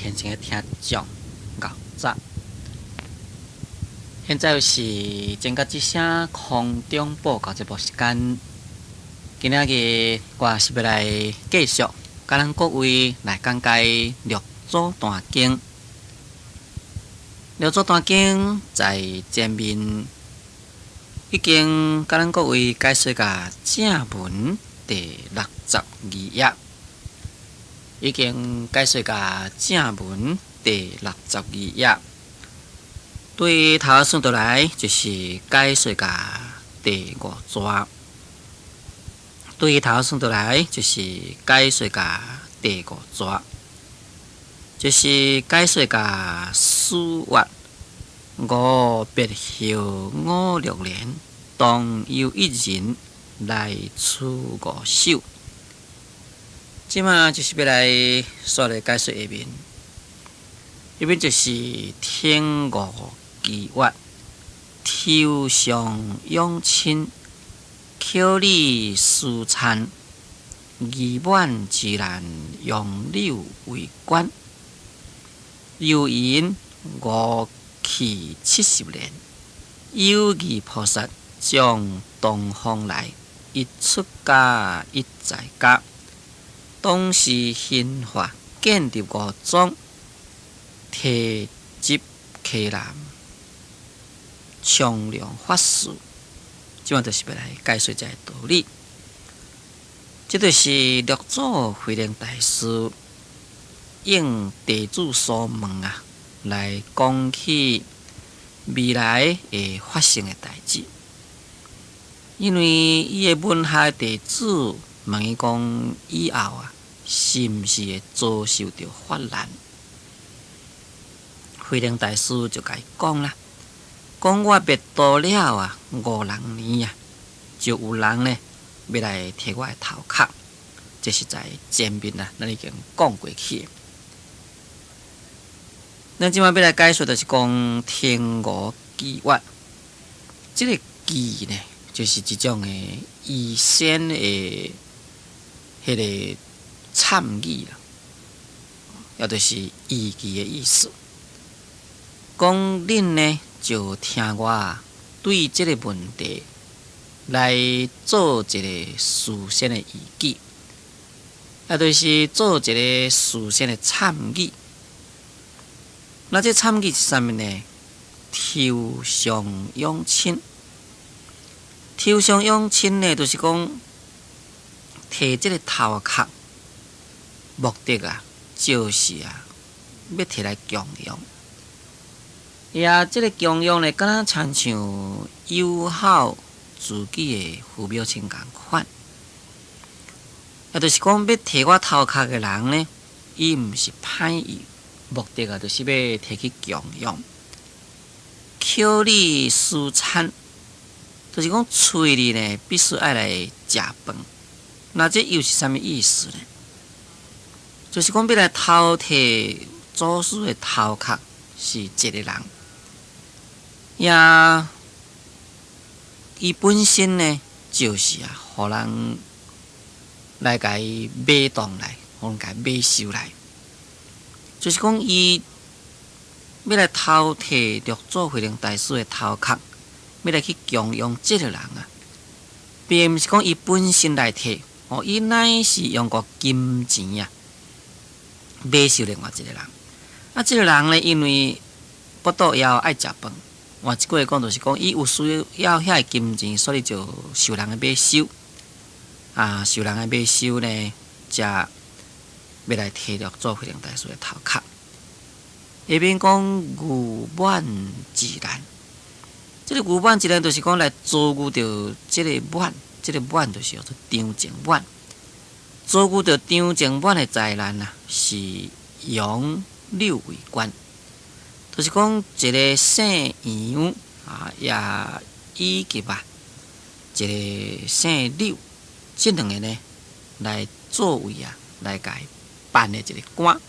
虔誠的聽眾，𠢕早。現在是前甲之聲空中報告節目時間。今仔日我是欲來繼續佮咱各位來講解六祖壇經。六祖壇經在前面已經佮咱各位解說甲正文第六十二頁，已經解說甲正文第六十二頁。對頭算倒來，就是解說甲第五逝。對頭算倒來，就是解說甲第五逝，就是解說甲四月五別後五六年，當有一人來出五首。這馬就是欲來煞來解說下面，下面就是天五祈月，抽上養親，抾禮施餐，儀滿之難，楊柳為官。又云五去70年，有義菩薩將東方來，一出家一在家，當時弘法建立五宗，提集溪南，長量法事。這馬就是欲來解說這个道理。這就是六祖慧能大師應弟子所問啊，來講起未來會發生的代誌。因為伊的門下弟子問伊講，以後啊，是毋是會遭受著法難？慧能大師就共伊講啦，講我滅度了啊，五六年啊，就有人呢欲來提我的頭殼。這是在前面啊，咱已經講過去。咱這馬欲來解說，就是講天五祈月，這个祈呢，就是一種的預先的彼个參與啦，也就是預期的意思。講恁呢，就聽我對這个問題來做一个事先的預記，也就是做一个事先的參與。那這參與是啥物呢？抽上養親，抽上養親呢，就是講提這个頭殼，目的啊，就是啊，欲提來供養。也這个供養呢，敢若親像友好自己的父母親仝款，也就是講，欲提我頭殼的人呢，伊毋是歹意，目的啊，就是欲提去供養。抾禮施餐，就是講喙裡呢，必須愛來食飯。那這又是啥物意思呢？就是講欲來偷提祖師的頭殼是一个人，也伊本身呢，就是啊，予人來共伊買當來，予人共伊買收來，就是講伊欲來偷提六祖慧能大師的頭殼，欲來去供養這个人啊，並毋是講伊本身來提，哦，伊乃是用個金錢啊買收另外一个人。啊，這个人呢，因為腹肚枵愛食飯，換一句話講，就是講伊有需要遐个金錢，所以就受人的買收。啊，受人的買收呢，才欲來提六祖慧能大師的頭殼。下面講遇滿之難，這个遇滿之難就是講來遭遇著這个滿，這个滿就是叫做張靜滿。遭遇著張靜滿的災難啊，是楊柳為官，就是講一个姓楊啊，也以及啊一个姓柳，這兩个呢來作為啊來共伊辦的一个官。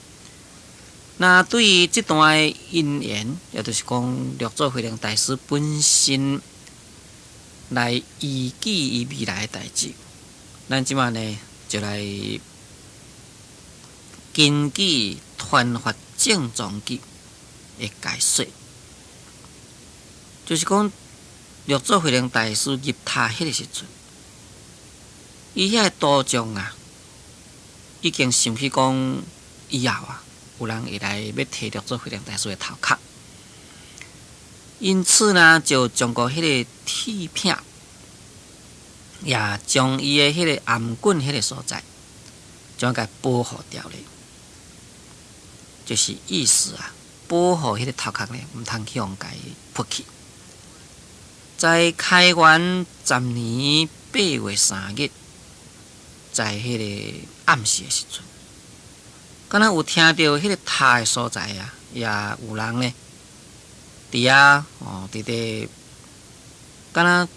那對於這段的因緣，也就是講六祖慧能大師本身來預記伊未來的代誌，咱這馬呢就來根據傳法正藏記的解說，就是講六祖慧能大師入塔彼个時陣，伊遐个道眾啊，已經想起講以後啊，有人會來欲提六祖慧能大師的頭殼，因此呢，就將個彼个鐵片，也將伊的彼个頷頸彼个所在，將共保護牢咧，就是意思啊，保護彼个頭殼咧，毋通去予共拂去。在開元10年8月3日，在彼个暗時的時陣，敢若有聽著彼个塔的所在啊，也有人咧，佇遐哦，佇咧，敢若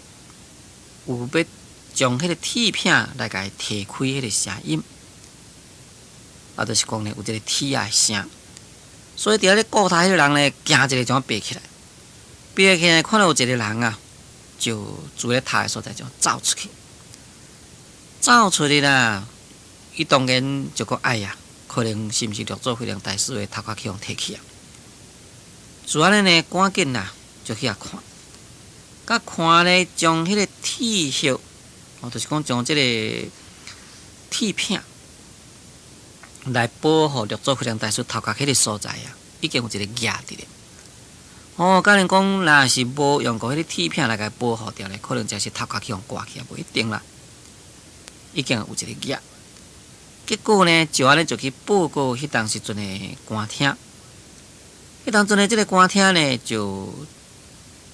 有欲將彼个鐵片來共提開彼个聲音，啊，就是講咧有這个鐵仔的聲，所以佇遐咧顧塔彼个人咧，驚一下就爬起來，爬起來看到有一個人啊，就佇咧塔的所在就走出去，走出去啦，伊當然就講哎呀，可能是毋是六祖慧能大師的頭殼去予提去啊？就按呢呢，趕緊啊，就去遐看，佮看咧，將彼个鐵葉，哦，就是講將這个鐵片來保護六祖慧能大師頭殼彼個所在啊，已經有一個額佇咧。哦，敢若講若是無用過彼个鐵片來共保護牢咧，可能就是頭殼去予割去啊，無一定啦。已經有一個額，結果呢，就按呢就去報告彼當時陣的官廳。彼當陣的這个官廳呢，就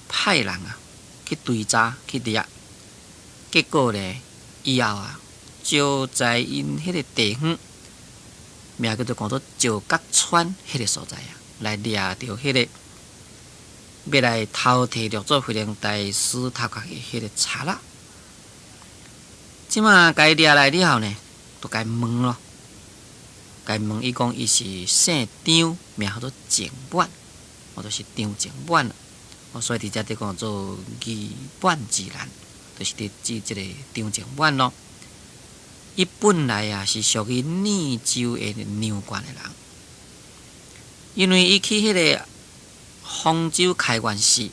派人啊去追查去掠。結果呢，以後啊，就在𪜶彼个地方，名叫做講做石角川彼个所在啊，來掠著彼个欲來偷提六祖慧能大師頭殼的彼个賊仔。這馬共伊掠來了後呢，就共伊問咯，共伊問伊講伊是姓張，名叫做靜滿，哦，就是張靜滿。哦，所以佇遮佇講做義滿之難，就是佇指這个張靜滿咯。伊本來啊是屬於聶州的梁縣的人，因為伊去彼个豐州開元寺，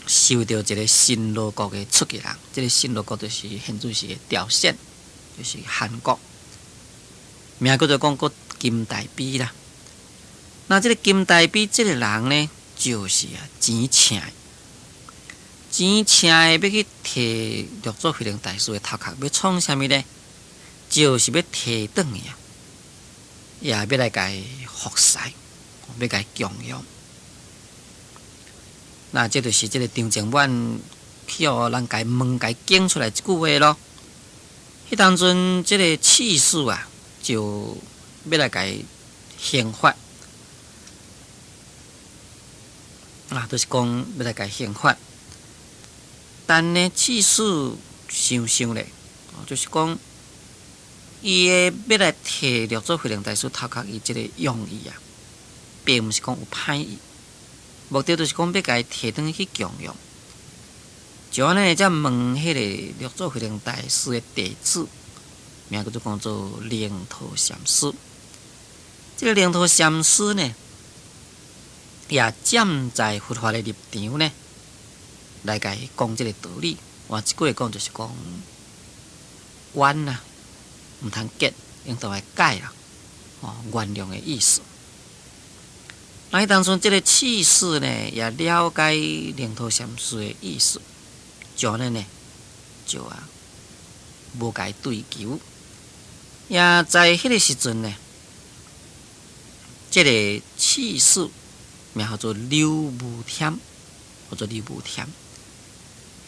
受著一个新羅國的出家人，這个新羅國就是現在是朝鮮，就是韓國，名叫做講閣金大悲啦。那這个金大悲這个人呢，就是啊錢請的，錢請的欲去提六祖慧能大師的頭殼，欲創啥物呢？就是欲提轉去啊，也欲來共伊服侍，欲共伊供養。那這就是這个張靜滿去予人共伊問共伊講出來這句話咯。彼當陣，這个刺史啊，就欲來共伊刑罰，啊，就是講欲來共伊刑罰。但呢，刺史想想咧，就是講伊的欲來提六祖慧能大師頭殼，伊這个用意啊，並毋是講有歹意。目的就是講欲共伊提轉去供養，就按呢，才問彼个六祖慧能大師的弟子，名叫做講做靈濤禪師。這个靈濤禪師呢，也站在佛法的立場呢，來共伊講這个道理。換一句話講，就是講冤啊，毋通結，應當愛解啦，哦，原諒的意思。那彼當陣，這个刺史呢，也了解靈濤禪師的意思，就按呢呢，就啊，無共伊追究。也在彼个時陣呢，這个刺史名叫做劉無添，叫做劉無添。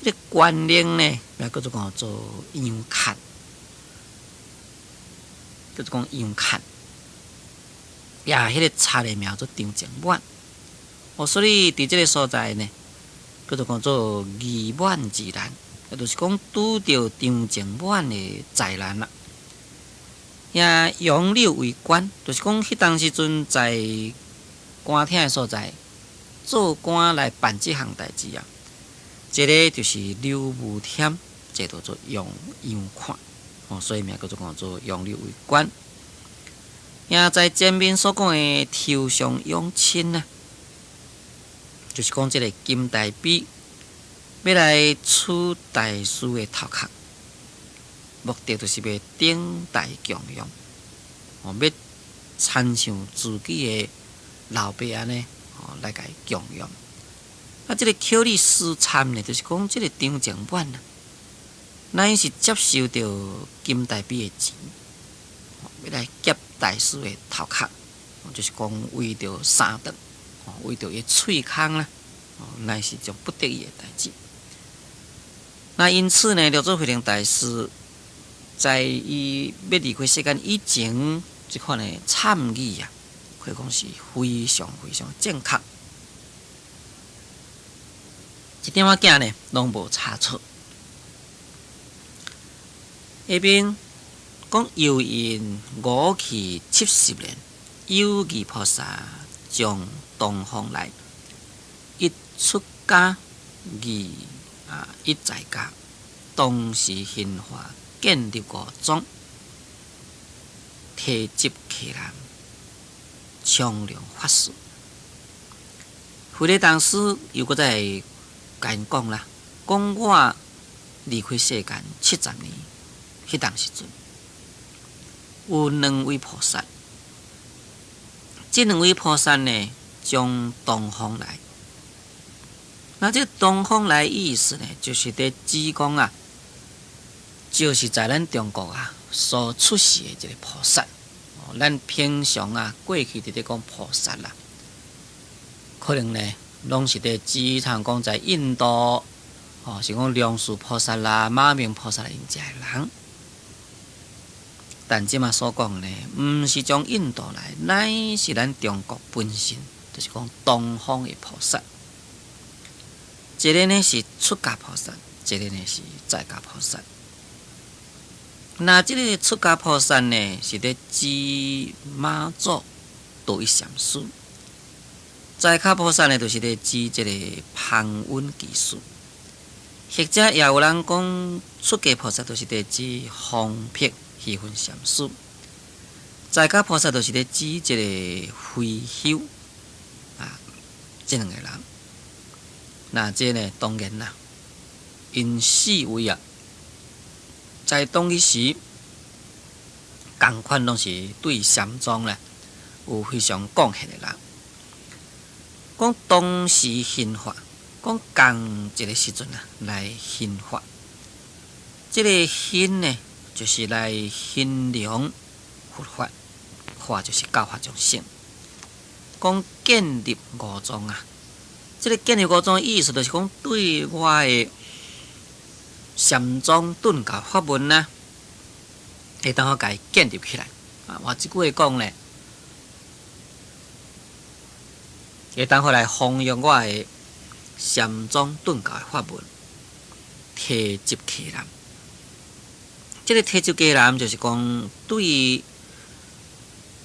彼个官令呢，名叫做講做楊侃，叫做講楊侃。也，彼个賊的名做張靜滿，哦，所以佇這个所在呢，叫做講做義滿之難，也就是講拄著張靜滿的災難啦。也楊柳為官，就是講彼當時陣在官廳的所在做官來辦這項代誌啊。一个就是劉無添，一个叫做楊楊侃，哦，所以名叫做講做楊柳為官。也在前面所講的抽象養親啊，就是講這个金大悲欲來取大師的頭殼，目的就是欲頂大供養，哦，欲親像自己的老爸按呢，哦，來共伊供養。啊，這个抾理施參呢，就是講這个張靜滿啊，乃是接受著金大悲的錢，欲來劫大師的頭殼，就是講為著三頓，為著伊喙空啦，乃是種不得已的代誌。那因此呢，六祖慧能大師在伊欲離開世間以前，這款的參與啊，可以講是非常非常正確，一點仔仔呢，攏無差錯。下邊講又因五去七十年，有義菩薩從東方來，一出家，二啊一在家，同時興化建立五宗，提集客難，昌隆法事。慧能大師又閣再共𪜶講啦，講我離開世間70年，彼當時陣有兩位菩薩，這兩位菩薩呢，從東方來。那這東方來意思呢，就是佇指講啊，就是在咱中國啊所出世的一个菩薩。咱平常啊，過去佇咧講菩薩啦，可能呢，攏是佇指像講在印度，哦，是講龍樹菩薩啦、馬鳴菩薩𪜶遮的人。但這馬所講呢，毋是從印度來，乃是咱中國本身，就是講東方的菩薩。一个呢是出家菩薩，一个呢是在家菩薩。那這个出家菩薩呢，是咧指馬祖道一禪師；在家菩薩呢，就是咧指這个龐雲居士。或者也有人講出家菩薩，就是咧指方碧虛雲禪師；在家菩薩，就是咧指這个慧休啊，這兩个人。那這呢，當然啦，𪜶四位啊，在當彼時，仝款攏是對禪宗咧有非常貢獻的人。講同時興化，講仝一个時陣啊來興化。這个興呢，就是來興揚佛法，化就是教化眾生。講建立五宗啊，這个建立五宗的意思，就是講對我的禪宗頓教法門啊，會當好共伊建立起來。啊，換一句話講咧，會當好來弘揚我的禪宗頓教的法門，提集客難。這个提集客難，就是講對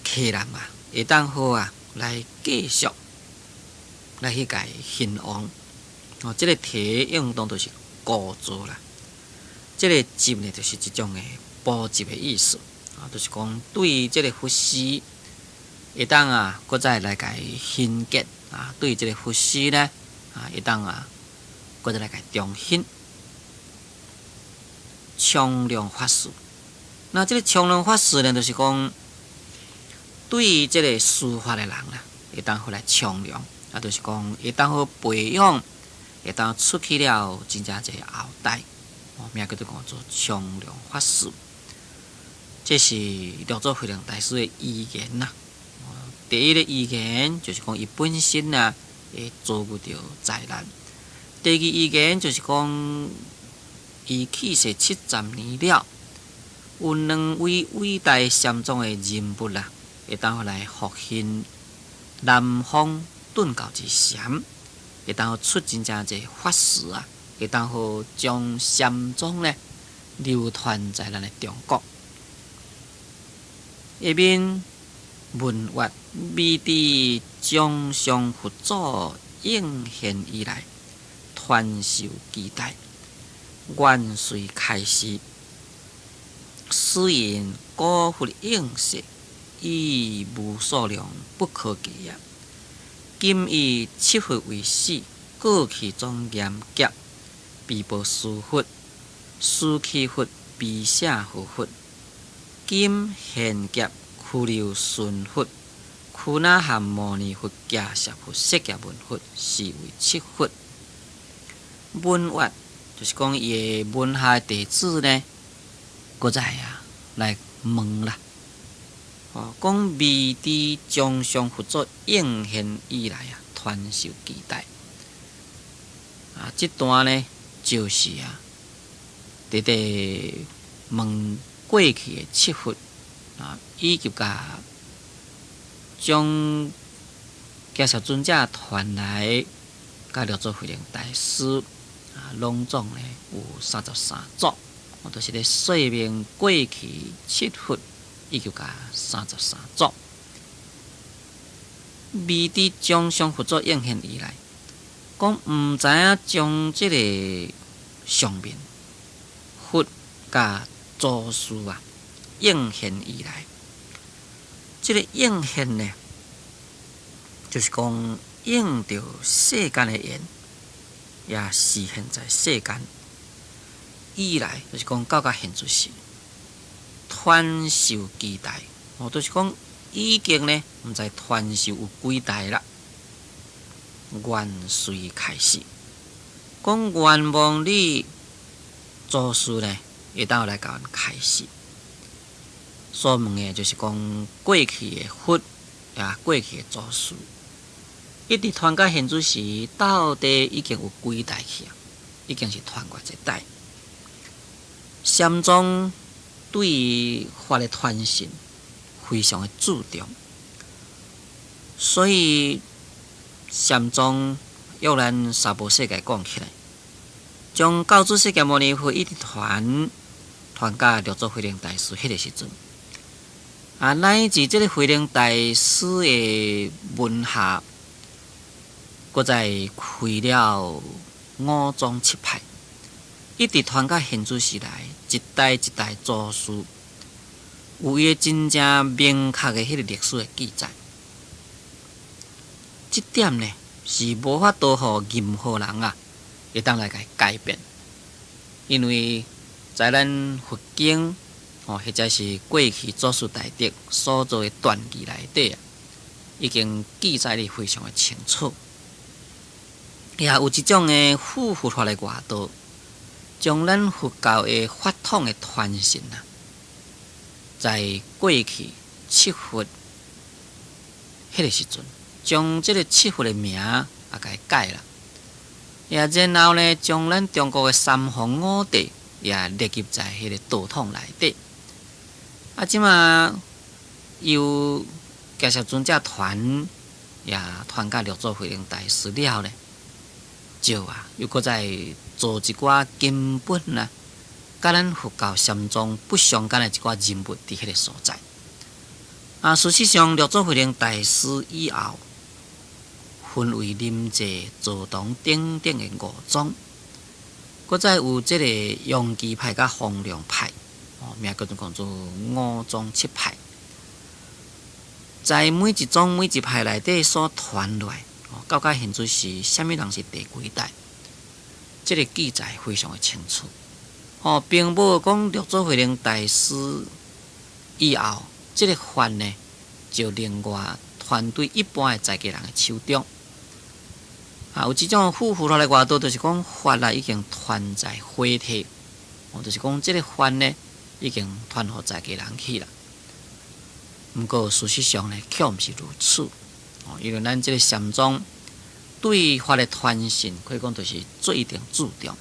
客難啊，會當好啊來繼續來去共伊興旺。哦，這个提應當就是鼓做啦。這个集呢，就是一種的補習的意思啊，就是講對這个佛寺會當啊，閣再來共伊興建啊，對這个佛寺呢啊，會當啊，閣再來共伊重興昌隆法事。那這个昌隆法事呢，就是講對這个司法的人啊，會當好來昌隆啊，就是講會當好培養，會當出去了真正濟後代。哦，名叫做講做昌隆法事，這是六祖慧能大師的遺言呐。第一个遺言就是講伊本身啊會遭遇著災難；第二遺言就是講伊去世七十年了，有兩位偉大禪宗的人物啦，會當來復興南方頓教之禪，會當出真正濟法師啊。會當好將禪宗呢流傳在咱的中國。下面問曰：未知終上佛祖應現以來，傳授幾代，願隨開示。此因古佛應世，以無數量不可計也。今以七佛為始，過去莊嚴劫，毗婆尸佛、須祇佛、毗舍夫佛，今現劫拘留孫佛、拘那含牟尼佛、迦葉佛、釋迦文佛，是為七佛。問曰，就是講伊的門下弟子呢，閣再啊來問啦。哦，講未知將上佛祖應現以來啊，傳授幾代？啊，這段呢就是啊，佇咧問過去的七佛啊，以及共將迦葉尊者傳來，佮六祖慧能大師啊，攏總呢有33祖，我就是咧說明過去七佛以及共三十三祖。未知將上佛祖應現以來，講毋知影將這个上面佛佮祖師啊應現以來，這个應現呢，就是講應著世間的緣，也示現在世間以來，就是講到現陣時，傳授幾代，哦，就是講已經呢，毋知傳授有幾代啦。願隨開示，講願望你祖師呢，會當來共阮開示。所問的就是講過去的佛，也過去的祖師，一直傳到現陣時，到底已經有幾代去啊？已經是傳偌濟代。禪宗對法的傳承非常的注重，所以禪宗用咱娑婆世界講起來，將教主釋迦牟尼佛一直傳傳到六祖慧能大師彼个時陣，啊，乃至這个慧能大師的門下，閣再開了五宗七派，一直傳到現陣時來，一代一代祖師有伊的真正明確的彼个歷史的記載。這點呢是無法度予任何人啊，會當來共伊改變，因為在咱佛經哦，或者是過去祖師大德所做的傳記內底啊，已經記載得非常的清楚。也有一種的附佛法的外道，將咱佛教的法統的傳承啊，在過去七佛彼个時陣，將這个七佛的名也共伊改啦，也然後呢，將咱中國的三皇五帝也列入在彼个道統內底。啊，這馬由迦葉尊者傳，也傳甲六祖慧能大師了呢，就啊，又閣再做一寡根本啊，佮咱佛教禪宗不相干的一寡人物佇彼个所在。啊，事實上，六祖慧能大師以後，分為臨濟、坐堂等等的五宗，閣再有這个楊岐派佮洪亮派，哦，名叫做講做五宗七派。在每一宗每一派內底所傳落來，哦，到現陣時，啥物人是第幾代？這个記載非常的清楚。哦，並無講六祖慧能大師以後，這个法呢，就另外傳對一般的在家人的手中。啊，有這種附佛法的外道，就是講法啊已經傳在火體，哦，就是講這个法呢已經傳予在家人去啦。毋過事實上呢，卻毋是如此。哦，因為咱這个禪宗對法的傳承，可以講就是做一定注重。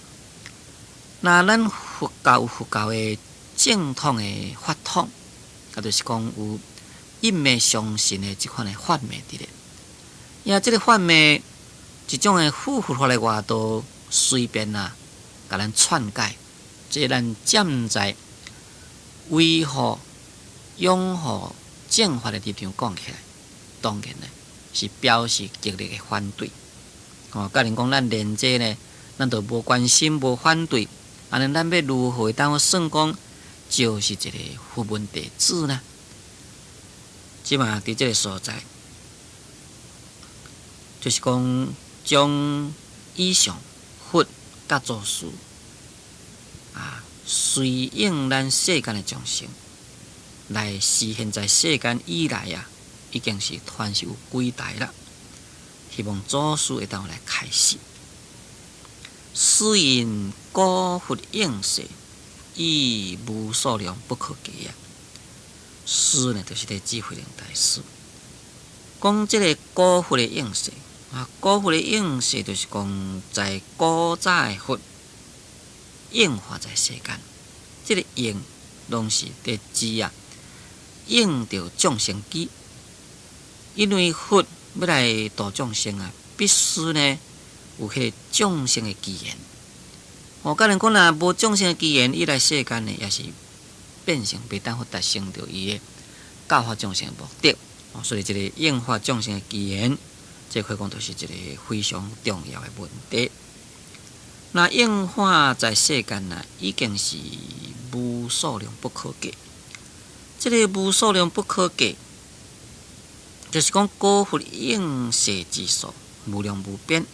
那咱佛教有佛教的正統的法統，啊，就是講有一脈相承的這款的法脈佇咧。也這个法脈，一種的附佛法的外道，隨便啊，共咱篡改，這咱站在維護、擁護正法的立場講起來，當然呢是表示極力的反對。哦，假如講咱連這呢，咱都無關心、無反對，按呢咱欲如何會當算講就是一个佛門弟子呢？這馬佇這个所在，就是講將以上佛佮祖師啊，隨應咱世間的眾生來示現在世間以來啊，已經是傳授有幾代啦。希望祖師會當來開示。是因古佛應世，以無數量不可計啊。師呢，就是咧指慧能大師。講這个古佛的應世啊，古佛的應世就是講在古早的佛應化在世間，這个應攏是佇指啊，應著眾生機。因為佛欲來度眾生啊，必須呢有彼个眾生的機緣。哦，假如講若無眾生的機緣，伊來世間呢，也是變成袂當去達成著伊的教化眾生的目的。哦，所以這个應化眾生的機緣，這可以講就是一个非常重要的問題。那應化在世間啊，已經是無數量不可計。這个無數量不可計，就是講古佛應世之數無量無邊，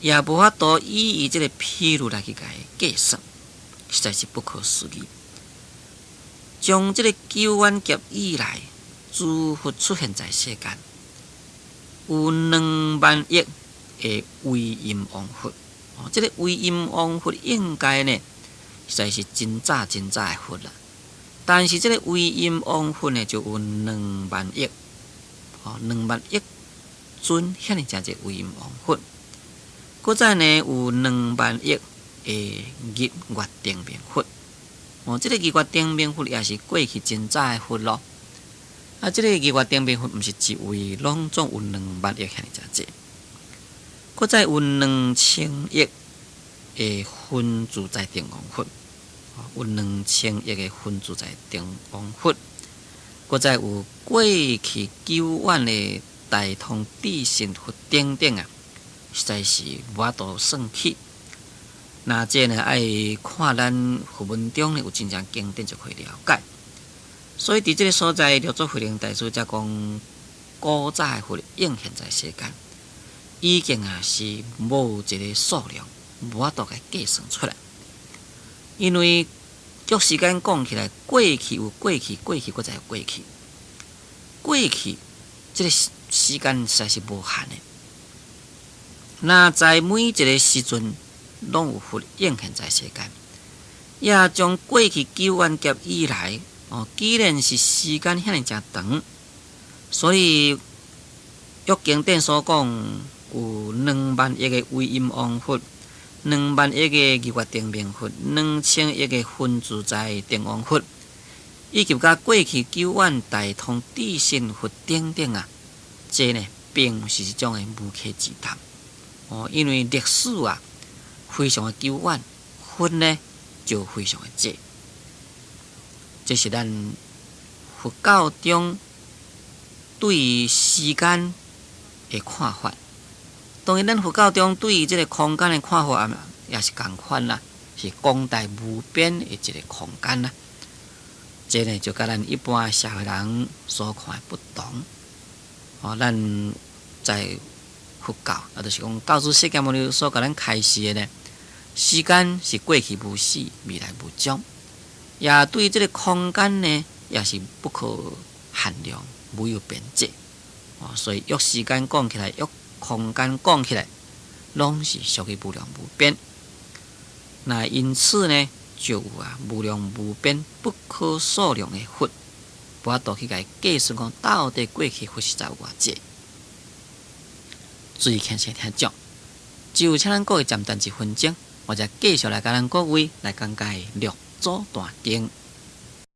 也無法度以伊這个譬喻來去共伊計算，實在是不可思議。從這个久遠劫以來，諸佛出現在世間，有2萬億的威音王佛。哦，這个威音王佛應該呢，實在是真早真早的佛啦。但是這个威音王佛呢，就有兩萬億，哦，2萬億尊遐爾誠濟威音王佛。閣再呢，有兩萬億的日月燈明佛。哦，這个日月燈明佛也是過去真早的佛咯。啊，這个日月燈明佛毋是一位，攏總有兩萬億遐爾誠濟。閣再有2000億的分自在定王佛，有兩千億的分自在定王佛。閣再有過去久遠的大通智勝佛等等啊，實在是無法度算起。那這呢，愛看咱佛文中呢有真正經典就可以了解。所以佇這个所在，六祖慧能大師才講古早的佛應現在世間，已經啊是無一个數量，無法度共計算出來。因為照時間講起來，過去有過去，過去閣再有過去，過去這个時間實在是無限的。那在每一个時陣，攏有佛應現在世間，也將過去久遠劫以來，哦，既然是時間遐爾誠長，所以約經典所講有兩萬億个威音王佛，2萬億个日月燈明佛，2000億个分自在定王佛，以及佮過去久遠大通智勝佛等等啊，這呢並毋是一種的無稽之談。哦，因為歷史啊非常的久遠，佛呢就非常的濟。這是咱佛教中對於時間的看法。當然，咱佛教中對於這个空間的看法也是仝款啦，是廣大無邊的一个空間啦。這呢就佮咱一般社會人所看的不同。哦，咱在佛教，啊，就是講教主釋迦牟尼所共咱開示的呢，時間是過去無始，未來無終，也對這个空間呢，也是不可限量，無有邊際。哦，所以約時間講起來，約空間講起來，攏是屬於無量無邊。那因此呢，就有啊無量無邊、不可數量的佛，無法度去共伊計算講到底過去佛實在有偌濟。注意聽先聽講，只有請咱各位暫等一分鐘，我才繼續來共咱各位來講解六祖壇經。